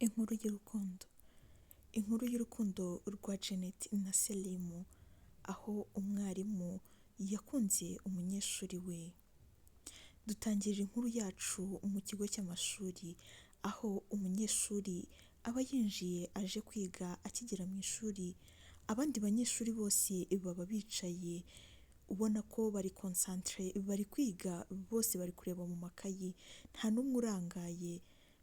Inkuru y'urukundo, inkuru y'urukundo rwa Janet na Selimu, aho umwarimu yakunze umunyeshuri we. Dutangirira inkuru yacu mu kigo cy'amashuri, aho umunyeshuri aba yinjiye aje kwiga. Akigera mu ishuri, abandi banyeshuri bose baba bicaye, ubona ko bari concentré, bari kwiga, bose bari kureba mu makayi, nta n'umwe urangaye.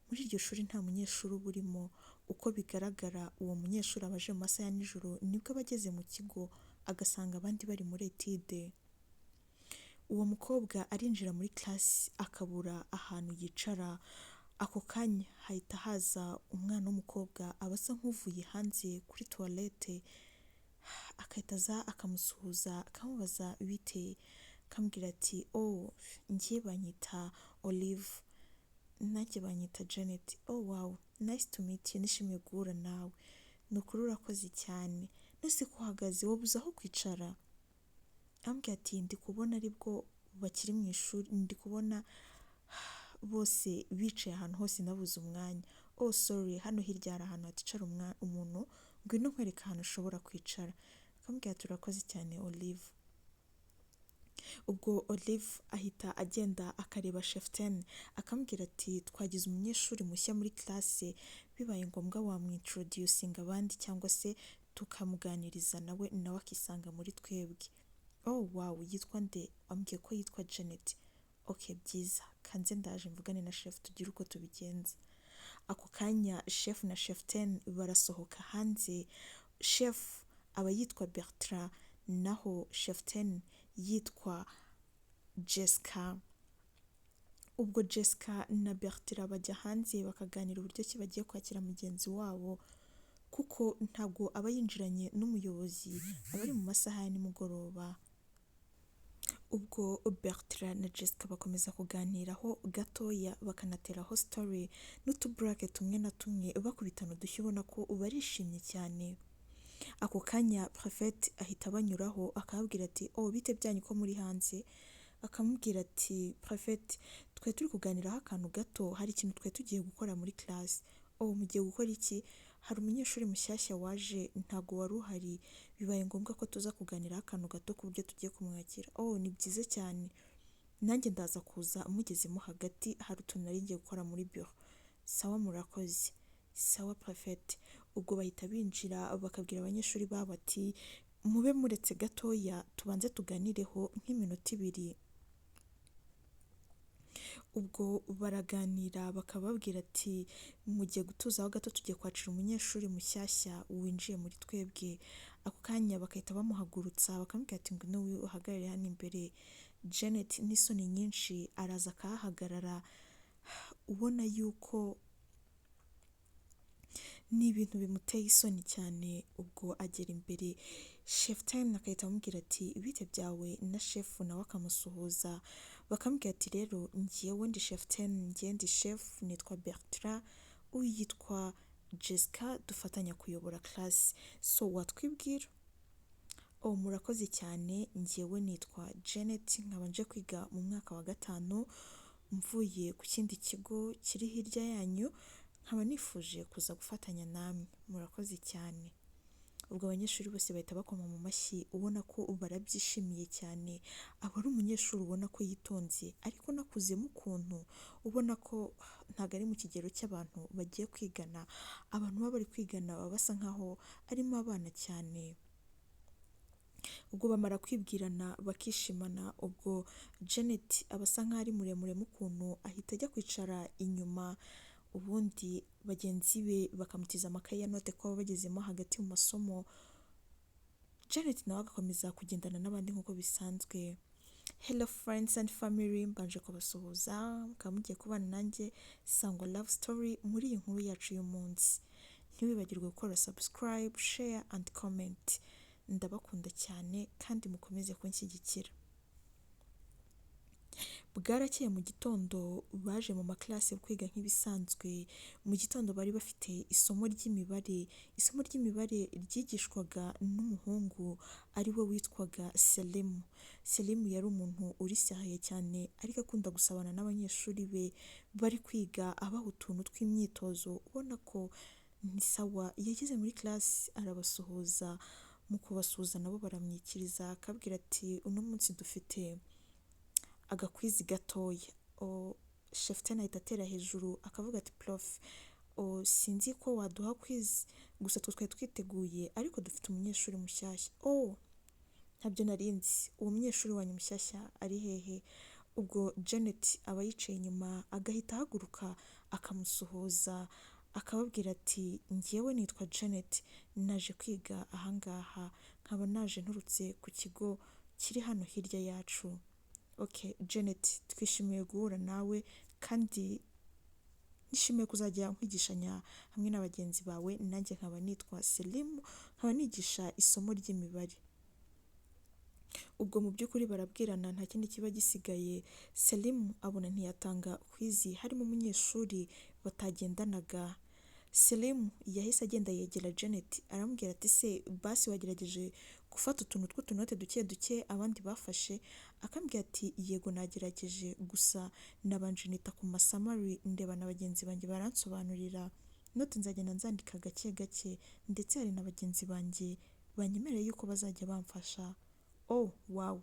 Muri iryo shuri nta munyeshuri uba urimo. Uko bigaragara, uwo munyeshuri aba aje mu masaha ya nijoro, nibwo aba ageze mu kigo agasanga abandi bari muri étude. Uwo mukobwa arinjira muri class akabura ahantu yicara. Ako kanya hahita haza umwana w'umukobwa, aba asa nk'uvuye hanze kuri toilette, agahita aza akamusuhuza, akamubaza bite, akamubwira ati: "Oh, njye banyita Olive." "Nanjye banyita Janet." "Oh wow, nice to meet you, nishimiye guhura nawe." "Ni ukuri urakoze cyane. None ko uhagaze, wabuze aho kwicara?" Arambwira ati: "Ndi kubona aribwo bakiri mu ishuri, ndi kubona bose bicaye ahantu hose, nabuze umwanya." "Oh sorry, hano hirya hari ahantu haticara umuntu, ngwino nkwereke ahantu ushobora kwicara." Akamubwira ati: "Urakoze cyane, Olive." Ubwo Olive ahita agenda akareba cheftaine, akamubwira ati: "Twagize umunyeshuri mushya muri classe, bibaye ngombwa wamwintroducinga abandi cyangwa se tukamuganiriza nawe akisanga muri twebwe." "Oh wow, yitwa nde?" "Ambwiye ko yitwa Janet." "Ok, byiza, kanze ndaje mvugane na chef tugire uko tubigenza." Ako kanya chef na cheftaine barasohoka hanze. Chef aba yitwa Bertrand, naho cheftaine yitwa Jessica. Ubwo Jessica na Bertrand bajya hanze bakaganira uburyo ki bagiye kwakira mugenzi wabo, kuko ntabwo aba yinjiranye n'umuyobozi, aba ari mu masaha ya nimugoroba. Ubwo Bertrand na Jessica bakomeza kuganiraho gatoya, bakanateraho story n'utuburake tumwe na tumwe, bakubitana udushyi, ubona ko barishimye cyane. Ako kanya prefet ahita abanyuraho, akababwira ati: "Oh, bite byanyu ko muri hanze?" Akamubwira ati: "Prefet, twari turi kuganiraho akantu gato, hari ikintu twari tugiye gukora muri class." "Oh, mugiye gukora iki?" "Hari umunyeshuri mushyashya waje, ntabwo wari uhari, bibaye ngombwa ko tuza kuganiraho akantu gato ku buryo tugiye kumwakira." "Oh, ni byiza cyane, nanjye ndaza kuza mugezemo hagati, hari utuntu nari ngiye gukora muri biro." "Sawa, murakoze." "Sawa, prefet." Ubwo bahita binjira, bakabwira abanyeshuri babo ati: "Mube muretse gatoya tubanze tuganireho nk'iminota 2." Ubwo baraganira, bakababwira ati: "Mugiye gutuzaho gato, tugiye kwakira umunyeshuri mushyashya winjiye muri twebwe." Ako kanya bagahita bamuhagurutsa, bakamubwira ati: "Ngwino uhagarare hano imbere." Janet n'isoni nyinshi araza akahahagarara, ubona yuko ni ibintu bimuteye isoni cyane. Ubwo agera imbere, cheftaine agahita amubwira ati: "Bite byawe?" Na chef nawe akamusuhuza, bakamubwira ati: "Rero njyewe ndi cheftaine, njye ndi chef, nitwa Bertrand, uyu yitwa Jessica, dufatanya kuyobora class, so watwibwira?" "Oh, murakoze cyane, njyewe nitwa Janet, nkaba nje kwiga mu mwaka wa gatanu, mvuye ku kindi kigo kiri hirya yanyu, nkaba nifuje kuza gufatanya namwe, murakoze cyane." Ubwo abanyeshuri bose bahita bakoma mu mashyi, ubona ko barabyishimiye cyane. Aba ari umunyeshuri ubona ko yitonze ariko unakuzemo ukuntu, ubona ko ntabwo ari mu kigero cy'abantu bagiye kwigana. Abantu baba bari kwigana baba basa nkaho arimo abana cyane. Ubwo bamara kwibwirana bakishimana, ubwo Janet aba asa nkaho ari muremure mu ukuntu, ahita ajya kwicara inyuma, ubundi bagenzi be bakamutiza amakaye ya note ko baba bagezemo hagati mu masomo. Janet nawe agakomeza kugendana n'abandi nk'uko bisanzwe. Hello friends and family, mbanje kubasuhuza, mukaba mugiye kubana nanjye Sangwa Love Story muri iyi nkuru yacu y'umunsi. Ntiwibagirwe gukora subscribe, share and comment. Ndabakunda cyane kandi mukomeze kunshyigikira. Bwarakeye mu gitondo baje mu maklase kwiga nk'ibisanzwe, mu gitondo bari bafite isomo ry'imibare, isomo ry'imibare ryigishwaga n'umuhungu ari we witwaga Selimu. Selimu yari umuntu uri sérieux cyane ariko akunda gusabana n'abanyeshuri be bari kwiga abaha utuntu tw'imyitozo ubona ko ni sawa. Yageze muri classe arabasuhuza, mu kubasuhuza nabo baramwikiriza akabwira ati uno munsi dufite agaquiz gatoya. Cheftaine ahita atera hejuru akavuga ati prof, sinzi ko waduha quiz gusa twe twari twiteguye ariko dufite umunyeshuri mushyashya. Oh, ntabyo nari nzi, uwo munyeshuri wanyu mushyashya ari hehe? Ubwo Janet aba yicaye inyuma agahita ahaguruka akamusuhuza akababwira ati njyewe nitwa Janet naje kwiga ahangaha nkaba naje nturutse ku kigo kiri hano hirya yacu. Okay Janet, twishimiye guhura nawe kandi nishimiye kuzajya nkwigishanya hamwe na bagenzi bawe, nanjye nkaba nitwa Selimu nkaba nigisha isomo ry'imibare. Ubwo mu by'ukuri barabwirana nta kindi kiba gisigaye, Selimu abona ntiyatanga quiz harimo umunyeshuri batagendanaga. Selimu yahise agenda yegera Janet aramubwira ati se basi wagerageje gufata utuntu tw'utunote duke duke abandi bafashe? Akambwira ati yego nagerageje gusa nabanje nita ku masummary ndeba na bagenzi banjye baransobanurira, note nzagenda nzandika gake gake ndetse hari na bagenzi banjye banyemereye yuko bazajya bamfasha. Oh wow,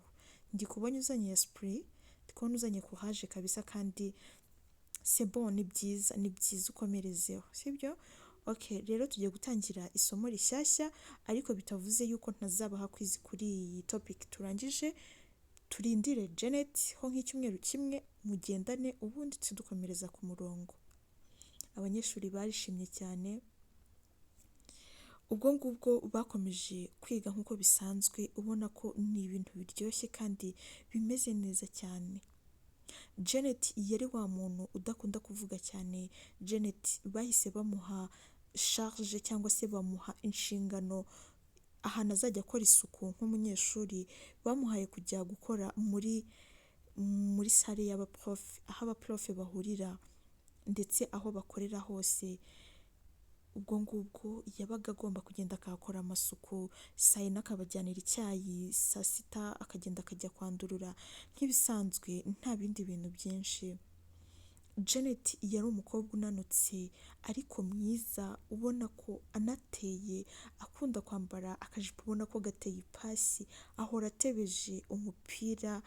ndi kubona uzanye esprit, ndi kubona uzanye courage kabisa kandi c'est bon, ni byiza, ni byiza ukomerezeho, sibyo? Okay, rero tugiye gutangira isomo rishyashya ariko bitavuze yuko ntazabaha quiz kuri iyi topic turangije, turindire Janet ho nk'icyumweru kimwe mugendane ubundi tudukomereza ku murongo. Abanyeshuri barishimye cyane, ubwo ngubwo bakomeje kwiga nk'uko bisanzwe ubona ko ni ibintu biryoshye kandi bimeze neza cyane. Janet yari wa muntu udakunda kuvuga cyane, Janet bahise bamuha charge cyangwa se bamuha inshingano ahantu azajya akora isuku nk'umunyeshuri, bamuhaye kujya gukora muri salle y'abaprof, aho abaprof bahurira ndetse aho bakorera hose. Ubwo ngubwo yabaga agomba kugenda akahakora amasuku, saa yine akabajyanira icyayi, saa sita akagenda akajya kwandurura nk'ibisanzwe nta bindi bintu byinshi. Janet yari umukobwa unanutse ariko mwiza ubona ko anateye, akunda kwambara akajipo ubona ko gateye ipasi, ahora atebeje umupira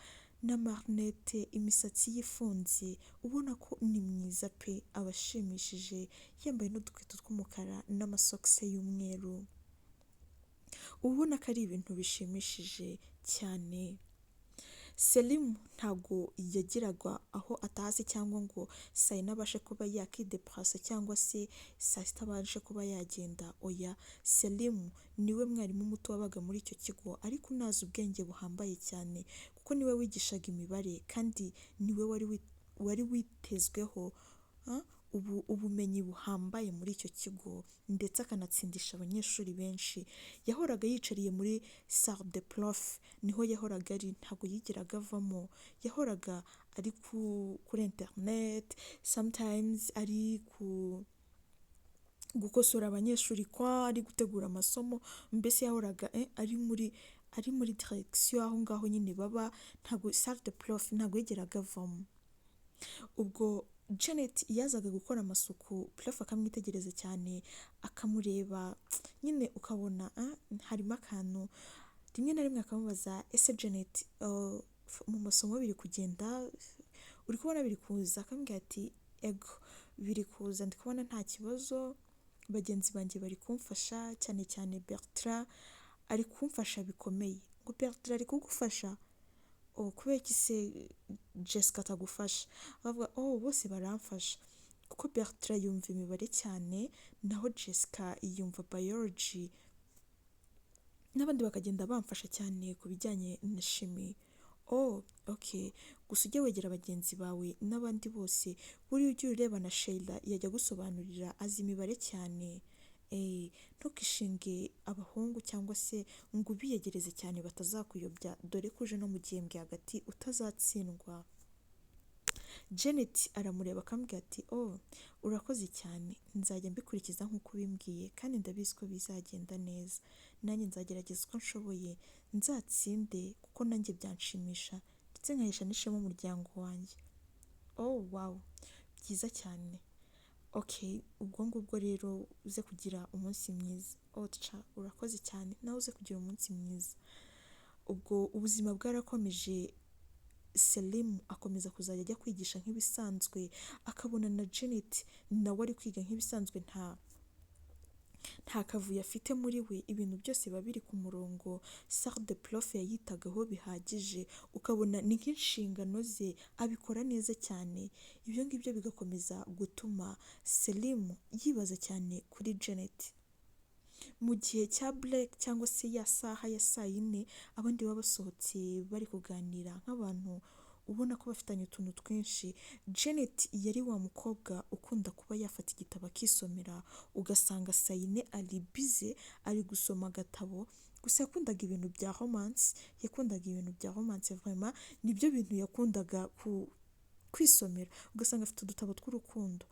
n'amarinete, imisatsi ye ifunze, ubona ko ni mwiza pe, aba ashimishije, yambaye n'udukweto tw'umukara n'amasogisi y'umweru, uba ubona ko ari ibintu bishimishije cyane. Selimu ntabwo yagiraga aho ataha se cyangwa ngo saa yine abashe kuba yakidepurasa cyangwa se saa sita abashe kuba yagenda, oya. Selimu niwe mwarimu muto wabaga muri icyo kigo ariko unazi ubwenge buhambaye cyane kuko niwe wigishaga imibare kandi niwe wari witezweho ubumenyi buhambaye muri icyo kigo ndetse akanatsindisha abanyeshuri benshi. Yahoraga yicariye muri salle de prof, niho yahoraga ari ntabwo yigeraga avamo, yahoraga ari kuri internet, sometimes ari ku gukosora abanyeshuri kwa ari gutegura amasomo, mbese yahoraga ari muri direction aho ngaho nyine baba, ntabwo salle de prof ntabwo yigeraga avamo. Ubwo Janet yazaga gukora amasuku, prof akamwitegereza cyane, akamureba nyine ukabona harimo akantu, rimwe na rimwe akamubaza ese Janet mu masomo biri kugenda, uri kubona biri kuza? Akamubwira ati ego biri kuza, ndi kubona nta kibazo, bagenzi banjye bari kumfasha cyane cyane Bertrand ari kumfasha bikomeye. Ngo Bertrand ari kugufasha? Oh, kubera iki se Jessica atagufasha? Akavuga oh bose baramfasha kuko Bertrand yumva imibare cyane naho Jessica yumva biology n'abandi bakagenda bamfasha cyane ku bijyanye na chimie. Oh okay, gusa ujye wegera bagenzi bawe n'abandi bose, buriya ujye ureba na Sheila yajya agusobanurira azi imibare cyane. Ntukishinge abahungu cyangwa se ngo ubiyegereze cyane batazakuyobya, dore ko uje no mu gihembwe hagati utazatsindwa. Janet aramureba akamubwira ati oh urakoze cyane, nzajya mbikurikiza nk'uko ubimbwiye kandi ndabizi ko bizagenda neza, nanjye nzagerageza uko nshoboye nzatsinde kuko nanjye byanshimisha ndetse nkahesha n'ishema umuryango wanjye. Oh wow, byiza cyane, okay ubwo ngubwo rero uze kugira umunsi mwiza. Oh ca urakoze cyane, nawe uze kugira umunsi mwiza. Ubwo ubuzima bwarakomeje, Selim akomeza kuzajya ajya kwigisha nk'ibisanzwe, akabona na Janet nawe ari kwiga nk'ibisanzwe, nta kavuyo afite muri we, ibintu byose biba biri ku murongo. Salle de prof yayitagaho bihagije, ukabona ni nk'inshingano ze abikora neza cyane. Ibyo ngibyo bigakomeza gutuma Selim yibaza cyane kuri Janet. Mu gihe cya break cyangwa se ya saha ya saa yine, abandi baba basohotse bari kuganira nk'abantu ubona ko bafitanye utuntu twinshi. Janet yari wa mukobwa ukunda kuba yafata igitabo akisomera, ugasanga saa yine ari bize ari gusoma agatabo. Gusa yakundaga ibintu bya romance, yakundaga ibintu bya romance vraiment nibyo bintu yakundaga kwisomera, ugasanga afite udutabo tw'urukundo.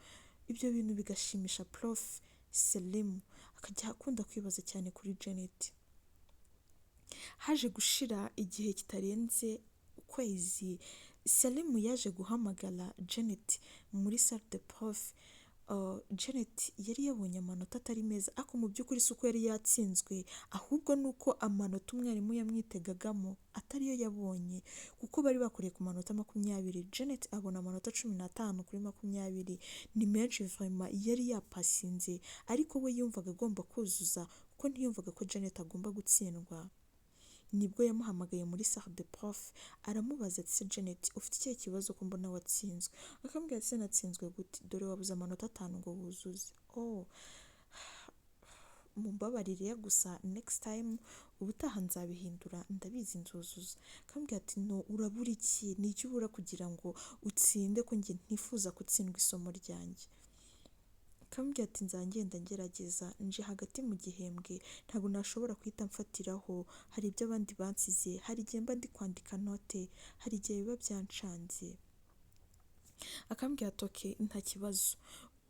Ibyo bintu bigashimisha prof Selim, akajya akunda kwibaza cyane kuri Janet. Haje gushira igihe kitarenze ukwezi, Selim yaje guhamagara Janet muri salle de prof. Janet yari yabonye amanota atari meza, ariko mu by'ukuri si uko yari yatsinzwe, ahubwo ni uko amanota umwarimu yamwitegagamo atariyo yabonye, kuko bari bakoreye ku manota 20, Janet abona amanota 15 kuri 20, ni menshi vraiment, yari yapasinze, ariko we yumvaga agomba kuzuza kuko ntiyumvaga ko Janet agomba gutsindwa. Nibwo yamuhamagaye muri salle de prof aramubaza ati se Janet ufite ikihe kibazo ko mbona watsinzwe? Akamubwira ati se natsinzwe gute? Dore wabuze amanota 5 ngo wuzuze. Oh mumbabarire gusa next time ubutaha nzabihindura ndabizi nzuzuza. Akamubwira ati no urabura iki? Ni iki ubura kugira ngo utsinde ko njye ntifuza gutsindwa isomo ryanjye? Akamubwira ati nzagenda ngerageza, nje hagati mu gihembwe ntabwo nashobora guhita mfatiraho, hari ibyo abandi bansize, hari igihe mba ndi kwandika note, hari igihe biba byancanze. Akambwira ati okay nta kibazo,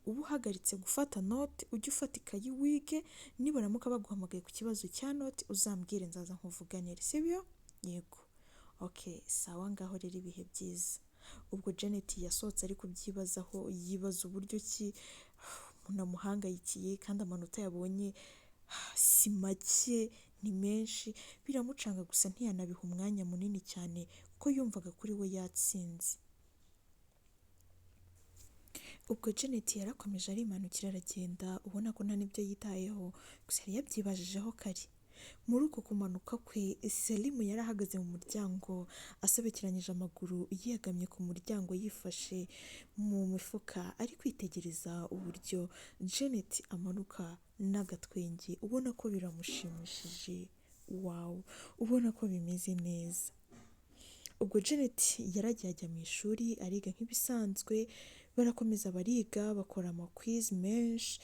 uba uhagaritse gufata note ujye ufata ikayi wige, nibaramuka baguhamagaye ku kibazo cya note uzambwire nzaza nkuvuganire, sibyo? Yego. Okay sawa ngaho rero ibihe byiza. Ubwo Janet yasohotse ari kubyibazaho, yibaza uburyo ki umuntu amuhangayikiye kandi amanota yabonye si make ni menshi, biramucanga gusa ntiyanabiha umwanya munini cyane kuko yumvaga kuri we yatsinze. Ubwo Janet yarakomeje arimanukira aragenda, ubona ko nta n'ibyo yitayeho, gusa yari yabyibajijeho kare. Muri uko kumanuka kwe, Selim yari ahagaze mu muryango asobekeranyije amaguru, yegamye ku muryango yifashe mu mifuka, ari kwitegereza uburyo Janet amanuka n'agatwenge, ubona ko biramushimishije, wow, ubona ko bimeze neza. Ubwo Janet yaragiye ajya mu ishuri ariga nk'ibisanzwe, barakomeza bariga bakora amakwizi menshi,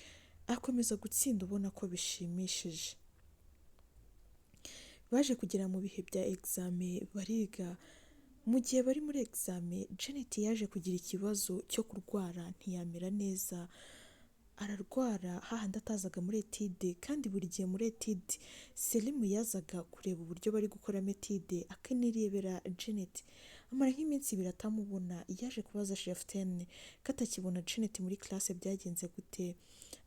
akomeza gutsinda ubona ko bishimishije. Baje kugera mu bihe bya examen bariga, mu gihe bari muri examen Janet yaje kugira ikibazo cyo kurwara ntiyamera neza, ararwara hahandi atazaga muri étude, kandi buri gihe muri étude Selim yazaga kureba uburyo bari gukoramo étude akanirebera Janet, amara nk'iminsi 2 atamubona. Yaje kubaza cheftaine ko atakibona Janet muri classe byagenze gute,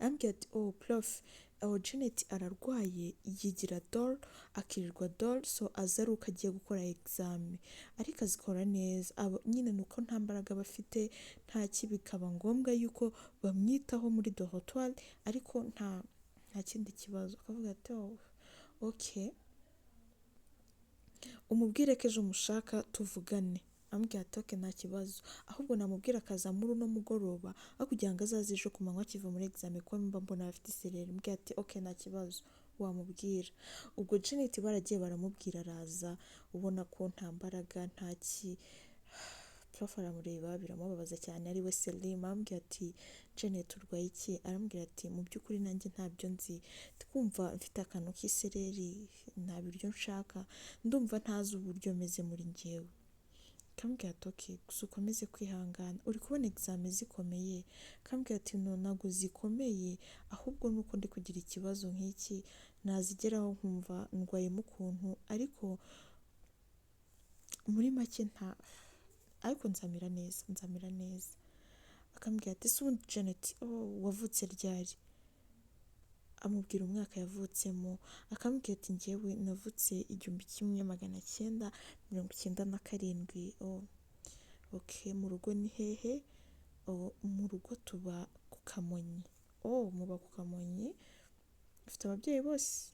arambwira ati oh prof, oh Janet ararwaye yigira dull, akirirwa dull, so aza ari uko agiye gukora examen, ariko azikora neza, nyine ni uko nta mbaraga aba afite, nta ki, bikaba ngombwa yuko bamwitaho muri dortoir, ariko nta kindi kibazo. Akavuga ati oh okay, umubwire ko ejo mushaka tuvugane. Amubwira ati okay nta kibazo, ahubwo namubwira akaza muri uno mugoroba aho kugira ngo azaze ejo ku manywa akiva muri examen kuko mba mbona afite isereri. Amubwira ati okay nta kibazo wamubwira. Ubwo Janet baragiye baramubwira araza, ubona ko nta mbaraga nta ki, prof aramureba biramubabaza cyane, ari we Selim, aramubwira ati Janet urwaye iki? Aramubwira ati mu by'ukuri nanjye ntabyo nzi, twumva mfite akantu k'isereri, nta biryo nshaka, ndumva ntazi uburyo meze muri njyewe. Akambwira ati okay, gusa ukomeze kwihangana, uri kubona examen zikomeye? Akambwira ati no, ntabwo zikomeye, ahubwo nuko ndi kugira ikibazo nk'iki, nazigeraho nkumva ndwayemo ukuntu, ariko muri make nta, ariko nzamera neza, nzamera neza. Akambwira ati ese ubundi Janet, oh, wavutse ryari? Amubwira umwaka yavutsemo, akambwira ati njyewe navutse 1997. Oh, okay, mu rugo ni hehe? Oh, mu rugo tuba ku Kamonyi. Oh, muba ku Kamonyi, ufite ababyeyi bose?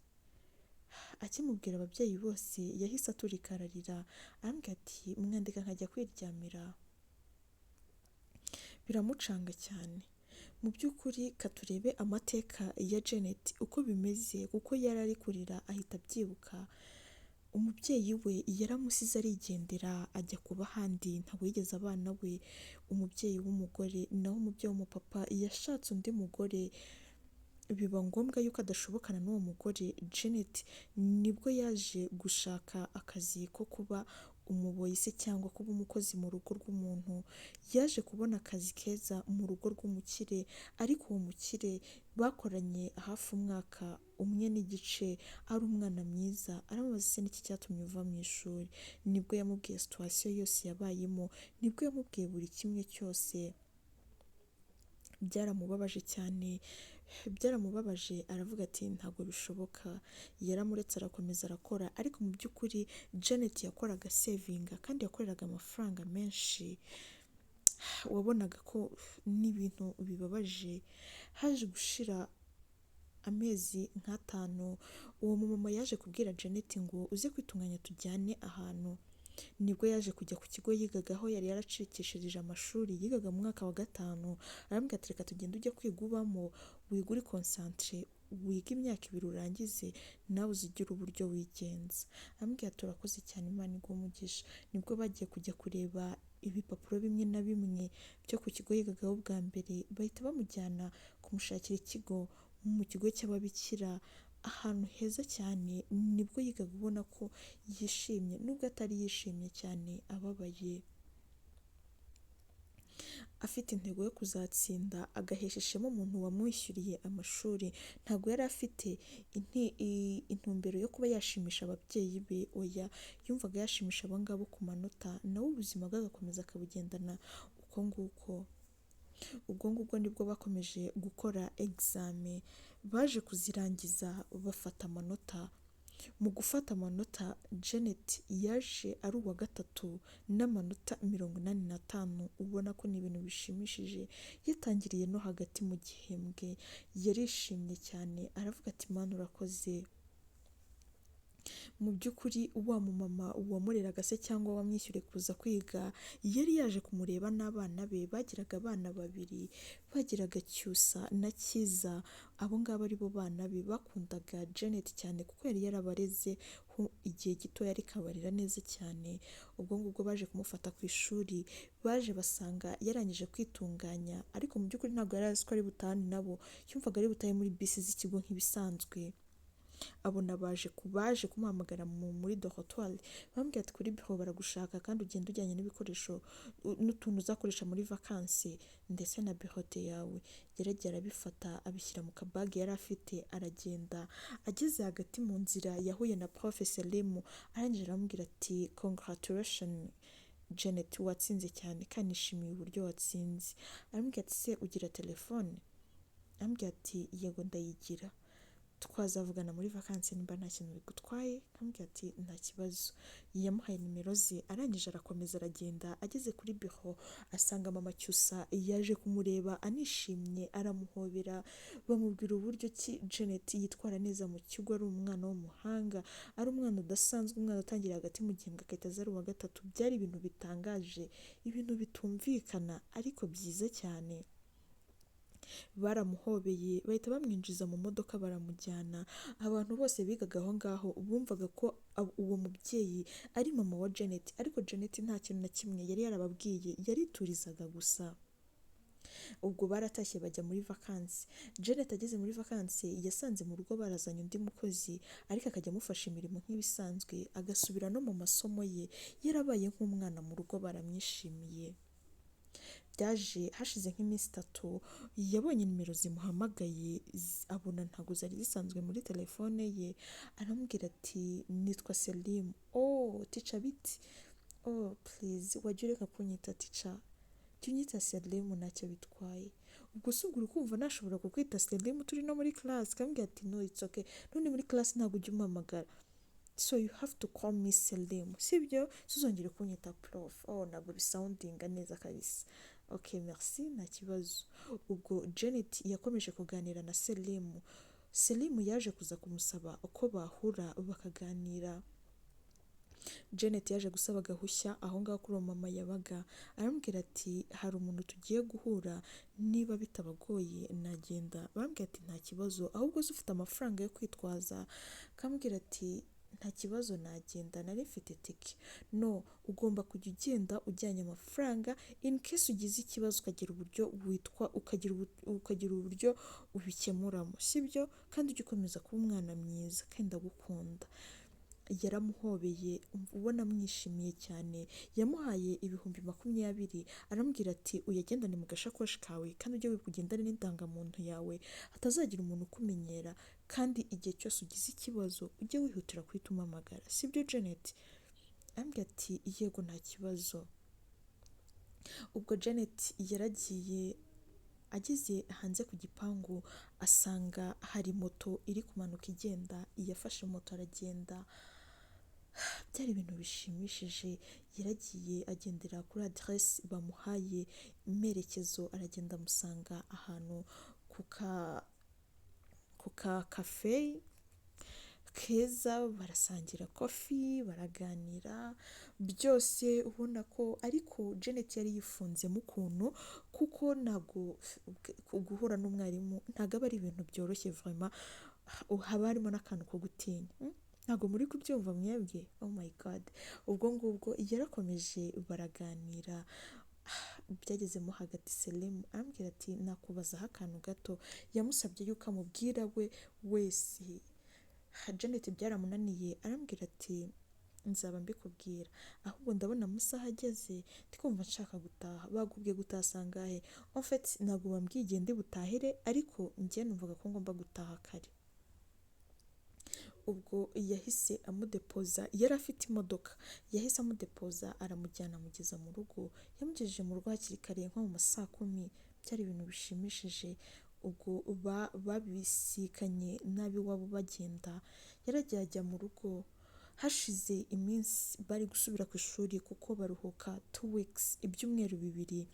Akimubwira ababyeyi bose yahise aturika ararira, arambwira ati mwandika nkajya kwiryamira. Biramucanga cyane. Mu by'ukuri katurebe amateka ya Janet uko bimeze, kuko yari ari kurira ahita abyibuka. Umubyeyi we yaramusize arigendera ajya kuba ahandi, ntabwo yigeze abana we, umubyeyi w'umugore. Naho umubyeyi w'umupapa yashatse undi mugore, biba ngombwa yuko adashobokana n'uwo mugore. Janet nibwo yaje gushaka akazi ko kuba umuboyi se cyangwa kuba umukozi mu rugo rw'umuntu. Yaje kubona akazi keza mu rugo rw'umukire, ariko uwo mukire bakoranye hafi umwaka umwe n'igice, ari umwana mwiza. Aramubaza se n'iki cyatumye uva mu ishuri? Nibwo yamubwiye situation yose yabayemo, nibwo yamubwiye buri kimwe cyose. Byaramubabaje cyane, byaramubabaje, aravuga ati ntabwo bishoboka. Yaramuretse arakomeza arakora, ariko mu by'ukuri Janet yakoraga savinga kandi yakoreraga amafaranga menshi, wabonaga ko n'ibintu bibabaje. Haje gushira amezi nk'atanu, uwo mumama yaje kubwira Janet ngo uze kwitunganya tujyane ahantu. Nibwo yaje kujya ku kigo yigagaho, yari yaracikishirije amashuri, yigaga mu mwaka wa 5. Arambwira ati reka tugende ujye kwiga ubamo, wiga uri concentré, wiga imyaka 2 urangize, nawe uzigire uburyo wigenza. Arambwira ati urakoze cyane, Imana iguhe umugisha. Nibwo bagiye kujya kureba ibipapuro bimwe na bimwe byo ku kigo yigagaho bwa mbere, bahita bamujyana kumushakira ikigo mu kigo cy'ababikira, ahantu heza cyane. Nibwo yigaga ubona ko yishimye, nubwo atari yishimye cyane, ababaye, afite intego yo kuzatsinda agahesha ishema umuntu wamwishyuriye amashuri. Ntabwo yari afite intumbero yo kuba yashimisha ababyeyi be, oya, yumvaga yashimisha abo ngabo ku manota, nawe ubuzima bwe agakomeza akabugendana uko nguko. Ubwo ngubwo nibwo bakomeje gukora examen, baje kuzirangiza bafata amanota. Mu gufata amanota Janet yaje ari uwa 3 n'amanota 85, ubona ko ni ibintu bishimishije. Yatangiriye no hagati mu gihembwe, yarishimye cyane, aravuga ati Mana urakoze. Mu by'ukuri wa mumama wamureraga se cyangwa wamwishyuriye kuza kwiga, yari yaje kumureba n'abana be, bagiraga abana babiri, bagiraga Cyusa na Cyiza, abo ngabo ari bo bana be. Bakundaga Janet cyane kuko yari yarabareze igihe gito, ariko abarera neza cyane. Ubwo ngubwo baje kumufata ku ishuri, baje basanga yarangije kwitunganya, ariko mu by'ukuri ntabwo yari azi ko ari butahane nabo, yumvaga ari butahe muri bisi z'ikigo nk'ibisanzwe. Abona baje kumuhamagara muri dortoir, bamubwira ati kuri biro baragushaka, kandi ugenda ujyanye n'ibikoresho n'utuntu uzakoresha muri vacances ndetse na bureau yawe. Yaragiye arabifata abishyira mu kabage yari afite, aragenda. Ageze hagati mu nzira yahuye na prof Selimu, arangije aramubwira ati congratulation Janet, watsinze cyane kandi nishimiye uburyo watsinze. Aramubwira ati se ugira telefone? Aramubwira ati yego ndayigira, twazavugana muri vacances nimba nta kintu bigutwaye. Akamubwira ati nta kibazo. Yamuhaye nimero ze, arangije arakomeza aragenda. Ageze kuri biro asanga mama Cyusa yaje kumureba anishimye, aramuhobera, bamubwira uburyo ki Janet yitwara neza mu kigo, ari umwana w'umuhanga, ari umwana udasanzwe, umwana utangira hagati mu gihembwe agahita aza ari uwa 3. Byari ibintu bitangaje, ibintu bitumvikana ariko byiza cyane. Baramuhobeye bahita bamwinjiza mu modoka baramujyana. Abantu bose bigaga aho ngaho bumvaga ko uwo mubyeyi ari mama wa Janet, ariko Janet nta kintu na kimwe yari yarababwiye, yariturizaga gusa. Ubwo baratashye bajya muri vakansi. Janet ageze muri vakansi yasanze mu rugo barazanye undi mukozi, ariko akajya amufasha imirimo nk'ibisanzwe, agasubira no mu masomo ye, yarabaye nk'umwana mu rugo, baramwishimiye. Byaje hashize nk'iminsi 3 yabonye nimero zimuhamagaye, abona ntabwo zari zisanzwe muri telefone ye. Aramubwira ati nitwa Selim. Oh teacher biti, oh please wajya ureka kunyita teacher, jya unyita Selim ntacyo bitwaye. Ubwo se ubwo uri kumva nashobora kukwita Selim turi no muri class? Akambwira ati no it's okay, none muri class ntabwo ujya umpamagara, so you have to call me Selim, sibyo? Suzongere kunyita prof, oh ntabwo bisoundinga neza kabisa. Okay merci, nta kibazo. Ubwo Janet yakomeje kuganira na Selim. Selim yaje kuza kumusaba uko bahura bakaganira. Janet yaje gusaba agahushya aho ngaho kuri uwo mama yabaga, aramubwira ati hari umuntu tugiye guhura, niba bitabagoye nagenda. Barambwira ati nta kibazo, ahubwo se ufite amafaranga yo kwitwaza? Akambwira ati nta kibazo nagenda, nari mfite tike. No ugomba kujya ugenda ujyanye amafaranga in case ugize ikibazo, ukagira uburyo witwa, ukagira uburyo ubikemuramo, sibyo? Kandi ujye ukomeza kuba umwana mwiza kandi ndagukunda. Yaramuhobeye ubona amwishimiye cyane, yamuhaye 20,000, aramubwira ati uyagendane mu gashakoshi kawe, kandi ujye wibuka ugendane n'indangamuntu yawe, hatazagira umuntu ukumenyera, kandi igihe cyose ugize ikibazo ujye wihutira guhita umpamagara, sibyo Janet? Arambwira ati yego nta kibazo. Ubwo Janet yaragiye, ageze hanze ku gipangu asanga hari moto iri kumanuka igenda, yafashe moto aragenda. Byari ibintu bishimishije, yaragiye agendera kuri aderesi bamuhaye imerekezo, aragenda amusanga ahantu ku ka cafe keza, barasangira coffee, baraganira byose ubona ko, ariko Janet yari yifunzemo ukuntu, kuko ntabwo guhura n'umwarimu ntabwo aba ari ibintu byoroshye vraiment, haba harimo n'akantu ko gutinya. Ntabwo muri kubyumva mwebwe? Oh my God. Ubwo ngubwo yarakomeje baraganira, byagezemo hagati Selim arambwira ati nakubazaho akantu gato. Yamusabye yuko amubwira we wese. Janet byaramunaniye, arambwira ati nzaba mbikubwira, ahubwo ndabona amasaha ageze ndikumva nshaka gutaha. Bagubwiye gutaha sangahe? En fait ntabwo bambwiye igihe ndi butahire, ariko njye numvaga ko ngomba gutaha kare. Ubwo yahise amudepoza, yari afite imodoka, yahise amudepoza aramujyana amugeza mu rugo. Yamugejeje mu rugo hakiri kare nko mu ma saa 10, byari ibintu bishimishije. Ubwo babisikanye n'ab'iwabo bagenda, yaragiye ajya mu rugo. Hashize iminsi bari gusubira ku ishuri, kuko baruhuka 2 weeks, ibyumweru 2,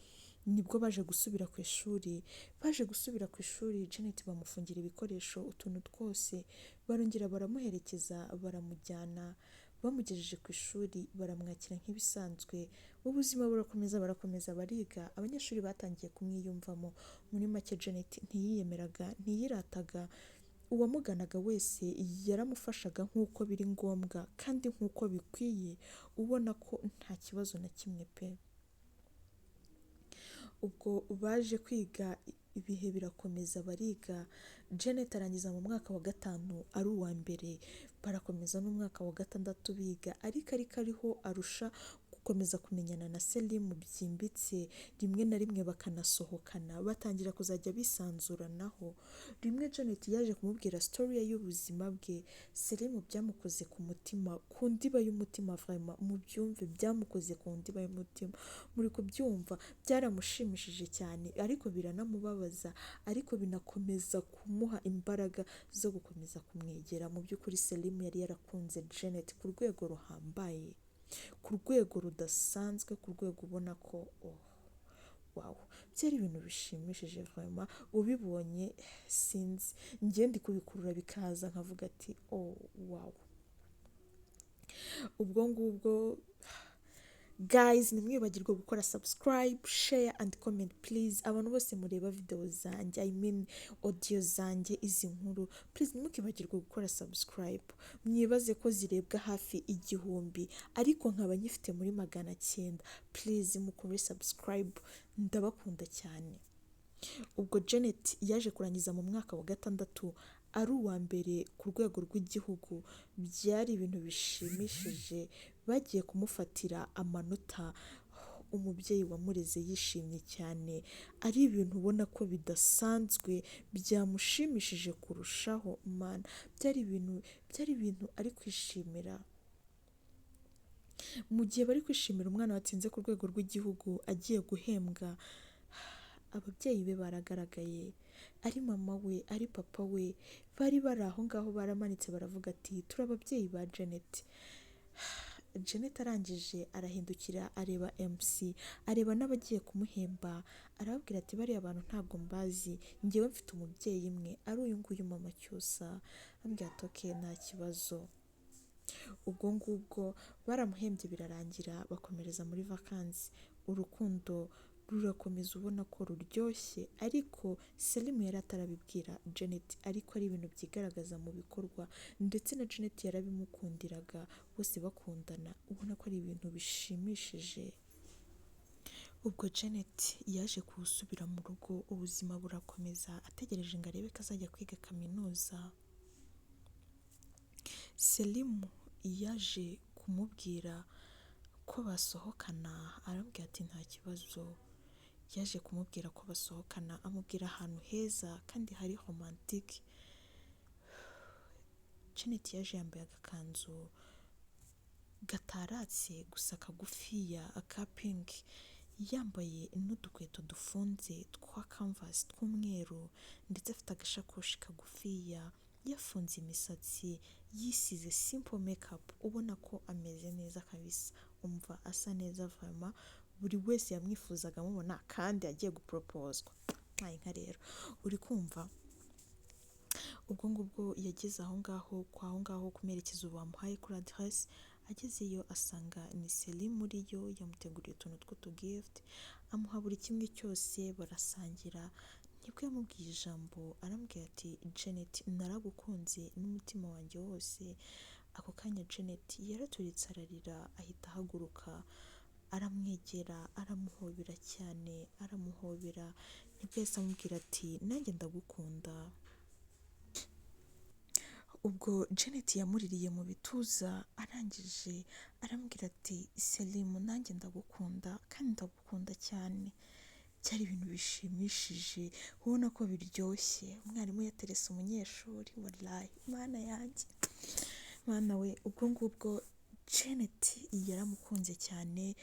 nibwo baje gusubira ku ishuri. Baje gusubira ku ishuri, Janet bamufungira ibikoresho utuntu twose, barongera baramuherekeza baramujyana. Bamugejeje ku ishuri baramwakira nk'ibisanzwe, ubuzima burakomeza, barakomeza bariga, abanyeshuri batangiye kumwiyumvamo. Muri make Janet ntiyiyemeraga, ntiyirataga, uwamuganaga wese yaramufashaga nk'uko biri ngombwa kandi nk'uko bikwiye, ubona ko nta kibazo na kimwe pe. Ubwo baje kwiga, ibihe birakomeza bariga, Janet arangiza mu mwaka wa 5 ari uwa mbere, barakomeza n'umwaka wa 6 biga, ariko ariho arusha gukomeza kumenyana na Selim byimbitse, rimwe na rimwe bakanasohokana, batangira kuzajya bisanzuranaho. Rimwe Janet yaje kumubwira story ye y'ubuzima bwe, Selim byamukoze ku mutima, ku ndiba y'umutima, vraiment mubyumve, byamukoze ku ndiba y'umutima, muri kubyumva, byaramushimishije cyane ariko biranamubabaza, ariko binakomeza kumuha imbaraga zo gukomeza kumwegera. Mu by'ukuri Selim yari yarakunze Janet ku rwego ruhambaye, ku rwego rudasanzwe, ku rwego ubona ko oh wow, byari ibintu bishimishije vraiment, ubibonye sinzi njye ndi kubikurura bikaza nkavuga ati oh wow. Ubwo ngubwo guys, ntimwibagirwe gukora subscribe, share and comment please. Abantu bose mureba video zanjye, I mean audio zanjye, izi nkuru, please ntimukibagirwe gukora subscribe. Mwibaze ko zirebwa hafi 1000 ariko nkaba nyifite muri 900. Please mukore subscribe, ndabakunda cyane. Ubwo Janet yaje kurangiza mu mwaka wa gatandatu ari uwa mbere ku rwego rw'igihugu, byari ibintu bishimishije, bagiye kumufatira amanota, umubyeyi wamureze yishimye cyane, ari ibintu ubona ko bidasanzwe byamushimishije kurushaho. Mana, byari ibintu ari kwishimira. Mu gihe bari kwishimira umwana watsinze ku rwego rw'igihugu agiye guhembwa, ababyeyi be baragaragaye, ari mama we, ari papa we, bari bari aho ngaho baramanitse baravuga ati: "Turi ababyeyi ba Janet." Janet arangije arahindukira areba MC, areba n'abagiye kumuhemba, arababwira ati: "Bariya bantu ntabwo mbazi, njyewe mfite umubyeyi umwe ari uyu nguyu mama Cyusa." Ambwira ati: "Okay, nta kibazo." Ubwo ngubwo baramuhembye birarangira, bakomereza muri vakansi, urukundo rurakomeza ubona ko ruryoshye, ariko Selimu yari atarabibwira Janet, ariko ari ibintu byigaragaza mu bikorwa, ndetse na Janet yarabimukundiraga, bose bakundana ubona ko ari ibintu bishimishije. Ubwo Janet yaje gusubira mu rugo, ubuzima burakomeza, ategereje ngo arebe ko azajya kwiga kaminuza. Selimu yaje kumubwira ko basohokana, aramubwira ati: "Nta kibazo." Yaje kumubwira ko basohokana, amubwira ahantu heza kandi hari romantic. Janet yaje yambaye agakanzu gataratse gusa kagufiya ka pink, yambaye n'udukweto dufunze twa canvas tw'umweru, ndetse afite agashakoshi kagufiya, yafunze imisatsi, yisize simple makeup, ubona ko ameze neza kabisa. Umva, asa neza vraiment, buri wese yamwifuzaga amubona kandi agiye guporopozwa. Nka rero uri kumva, ubwo ngubwo yageze aho ngaho kwa aho ngaho ku merekezo bamuhaye kuri aderesi, agezeyo asanga ni Seli muri yo, yamuteguriye utuntu tw'utugifuti, amuha buri kimwe cyose, barasangira. Nibwo yamubwiye ijambo, aramubwira ati: "Janet, naragukunze n'umutima wanjye wose." Ako kanya Janet yaraturitse ararira, ahita ahaguruka aramwegera, aramuhobera cyane, aramuhobera. Nibwo yahise amubwira ati: "Nanjye ndagukunda." Ubwo Janet yamuririye mu bituza, arangije arambwira ati: "Selimu, nanjye ndagukunda kandi ndagukunda cyane." Byari ibintu bishimishije, ubona ko biryoshye. Umwarimu yaterese umunyeshuri, walayi Mana yanjye, Mana we! Ubwo ngubwo Janet yaramukunze cyane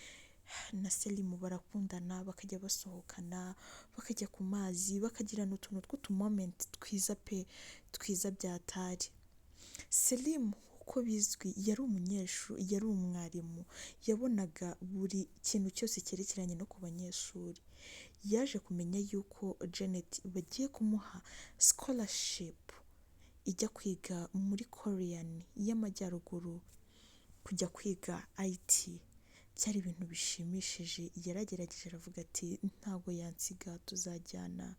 na Selimu barakundana, bakajya basohokana, bakajya ku mazi, bakagirana utuntu tw'utumomenti twiza pe, twiza byatari. Selimu uko bizwi yari umunyeshuri, yari umwarimu, yabonaga buri kintu cyose cyerekeranye no ku banyeshuri. Yaje kumenya yuko Janet bagiye kumuha scholarship ijya kwiga muri Korean y'Amajyaruguru, kujya kwiga IT. Byari ibintu bishimishije. Yaragerageje aravuga ati: "Ntabwo yansiga, tuzajyana."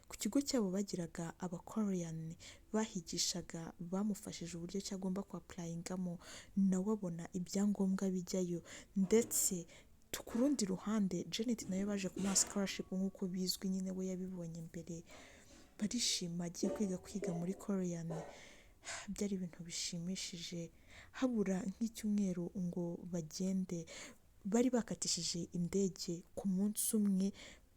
Ku kigo cyabo bagiraga abakoreyani bahigishaga, bamufashije uburyo ki agomba kwapurayingamo, nawe abona ibyangombwa bijyayo. Ndetse ku rundi ruhande Janet nawe baje kumuha scholarship nk'uko bizwi nyine, we yabibonye mbere, barishima, agiye kwiga muri Korean. Byari ibintu bishimishije. Habura nk'icyumweru ngo bagende, bari bakatishije indege ku munsi umwe,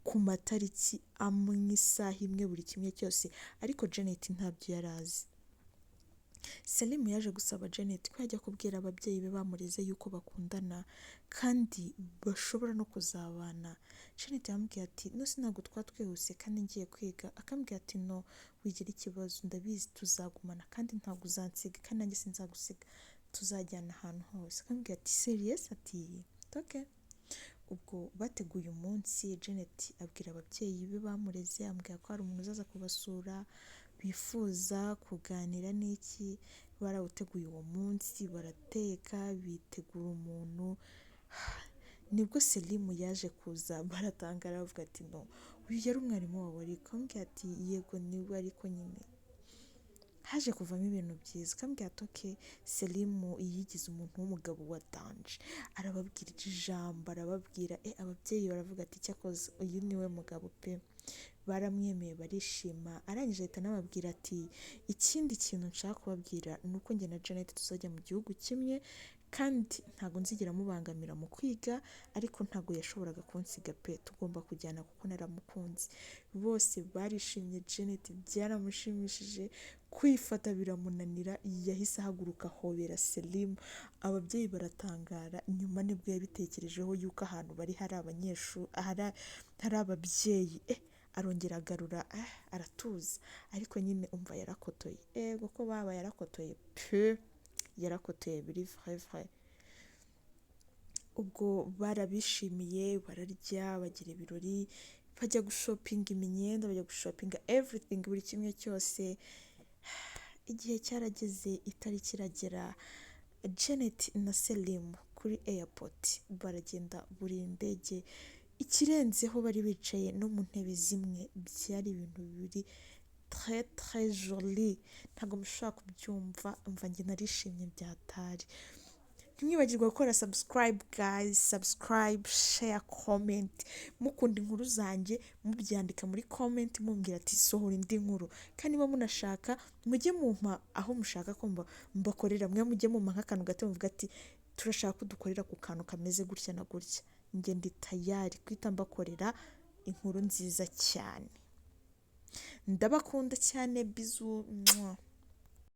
ku matariki amwe, isaha imwe, buri kimwe cyose, ariko Janet ntabyo yari azi. Selimu yaje gusaba Janet ko yajya kubwira ababyeyi be bamureze yuko bakundana kandi bashobora no kuzabana. Janet yamubwiye ati: "No se ntabwo twaba twihuse kandi ngiye kwiga?" Akambwira ati: "No, wigira ikibazo, ndabizi tuzagumana kandi ntabwo uzansiga kandi nanjye sinzagusiga, tuzajyana ahantu hose." Akambwira ati: "Serious?" Ati: "Okay." Ubwo bateguye umunsi, Janet abwira ababyeyi be bamureze, ambwira ko hari umuntu uzaza kubasura bifuza kuganira n'iki. Barawuteguye uwo munsi, barateka, bitegura umuntu. Nibwo Selimu yaje kuza, baratangara bavuga ati: "No, uyu yari umwarimu wawe?" Ariko ambwira ati: "Yego, niwe." Ariko nyine haje kuvamo ibintu byiza. Akambwira ati: "Okay." Selimu yigize umuntu w'umugabo wa danger, arababwira ijambo, arababwira, ababyeyi baravuga ati: "Cyakoze uyu niwe mugabo pe." Baramwemeye, barishima. Arangije ahita anababwira ati: "Ikindi kintu nshaka kubabwira ni uko njye na Janet tuzajya mu gihugu kimwe, kandi ntabwo nzigera mubangamira mu kwiga, ariko ntabwo yashoboraga kunsiga pe, tugomba kujyana kuko naramukunze." Bose barishimye. Janet byaramushimishije, kwifata biramunanira, yahise ahaguruka ahobera Selim, ababyeyi baratangara. Nyuma nibwo yabitekerejeho yuko ahantu bari hari abanyeshuri, hari ababyeyi. Arongera agarura, aratuza, ariko nyine umva yarakotoye. Ego ko baba, yarakotoye pe, yarakotoye biri vrai vrai. Ubwo barabishimiye, bararya, bagira ibirori, bajya gushopinga imyenda, bajya gushopinga everything, buri kimwe cyose. Igihe cyarageze, itariki iragera, Janet na Selim kuri airport baragenda, buri indege. Ikirenzeho bari bicaye no mu ntebe zimwe. Byari ibintu biri très très joli, ntabwo mushobora kubyumva. Mva njye narishimye byatari. Ntimwibagirwe gukora subscribe guys, subscribe, share, comment. Mukunda inkuru zanjye, mubyandika muri comment, mumbwira ati: "Sohora indi nkuru." Kandi niba munashaka, mujye mumpa aho mushaka ko mbakorera. Mwe mujye mumpa nk'akantu gato, muvuga ati: "Turashaka ko dukorera ku kantu kameze gutya na gutya." Njye ndi tayari guhita mbakorera inkuru nziza cyane. Ndabakunda cyane, bisous, mwah.